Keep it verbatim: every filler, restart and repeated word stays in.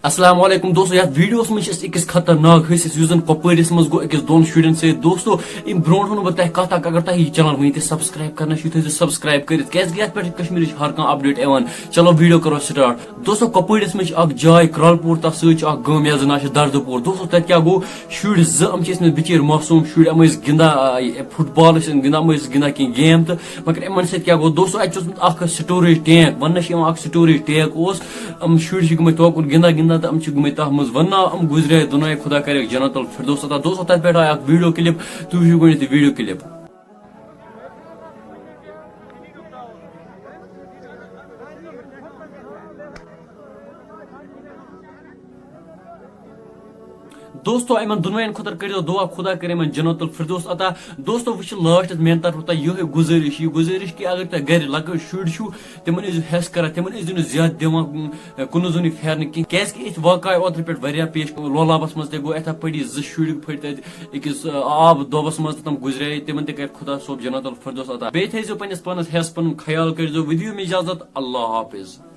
السلام علیکم دوستو، یتھ ویڈیوس منٛز چھِ أسۍ أکِس خطرناک حٲدثس، یُس زن کۄپوٲرِس منٛز گوٚو أکِس دۄن شُرٮ۪ن سۭتۍ۔ دوستو، امہِ برونٛٹھ ونہٕ بہٕ تۄہہِ کتھ اکھ، اگر تۄہہِ یہِ channel وٕنہِ تہِ subscribe کرنہٕ چھُ، یہِ تھٲیزیو subscribe کٔرِتھ، کیازِ کہِ یتھ پٮ۪ٹھ چھِ کشمیرٕچ ہر کانٛہہ update یِوان۔ چلو ویڈیو کرو start۔ دوستو، کۄپوٲرِس منٛز چھِ اکھ جاے کرالپوٗر، تتھ سۭتۍ چھُ اکھ گام یتھ زن ناو چھُ دردپوٗر۔ دوستو، تتہِ کیٛاہ گوٚو، شُرۍ زٕ، یِم چھِ ٲسمٕتۍ بِچٲرۍ معصوٗم شُرۍ، یِم ٲسۍ گِنٛدان، آ، یہِ football ٲسۍ یِم گِنٛدان، یِم ٲسۍ گِنٛدان کینٛہہ game تہٕ مگر یِمن سۭتۍ کیٛاہ گوٚو دوستو، اَتہِ چھُ اوسمُت اَکھ storage tank، وَننہٕ چھِ یِوان اَکھ storage tank اوس، یِم شُرۍ چھِ گٔمٕتۍ توکُن گِنٛدان گِنٛدان تہٕ یِم چھِ گٔمٕتۍ تَتھ منٛز۔ وَننہٕ یِم گُزرے دۄنوَے، خۄدا کَرٮ۪کھ جنت الفردوس عطا۔ دوستو، تَتہِ پٮ۪ٹھ آے اَکھ video clip، تُہۍ وٕچھِو گۄڈٕنٮ۪تھ یہِ video clip۔ دوستو، یِمن دۄنوَین خٲطرٕ کٔرِو دُعا، خۄدا کَرِ یِمن جنت الفردوس عطا۔ دوستو، وۄنۍ چھِ last میٛانہِ طرفہٕ تۄہہِ یِہوٚے گُزٲرِش، یہِ گُزٲرِش کہِ اگر تۄہہِ گَرِ لۄکٕٹۍ شُرۍ چھُو، تِمن ٲسِو ہٮ۪س کَران، تِمن ٲسۍزیو نہٕ زیادٕ دِوان، اُم، کُنُے زوٚنُے پھیرنہٕ کینٛہہ، کیٛازِکہِ یِتھۍ واقعہٕ آے اوترٕ پٮ۪ٹھ واریاہ پیش۔ لولابَس منٛز تہِ گوٚو یِتھَے پٲٹھۍ، زٕ شُرۍ پھٔٹۍ تَتہِ أکِس، آ، آب دۄبَس منٛز تہٕ تِم گُزرے، تِمن تہِ کَرِ خۄدا صٲب جنت الفردوس عطا۔ بیٚیہِ تھٲیزیو پنٛنِس پانَس ہٮ۪س، پَنُن خیال کٔرۍزیو، وۄنۍ دِیِو مےٚ اِجازت، اللہ حافظ۔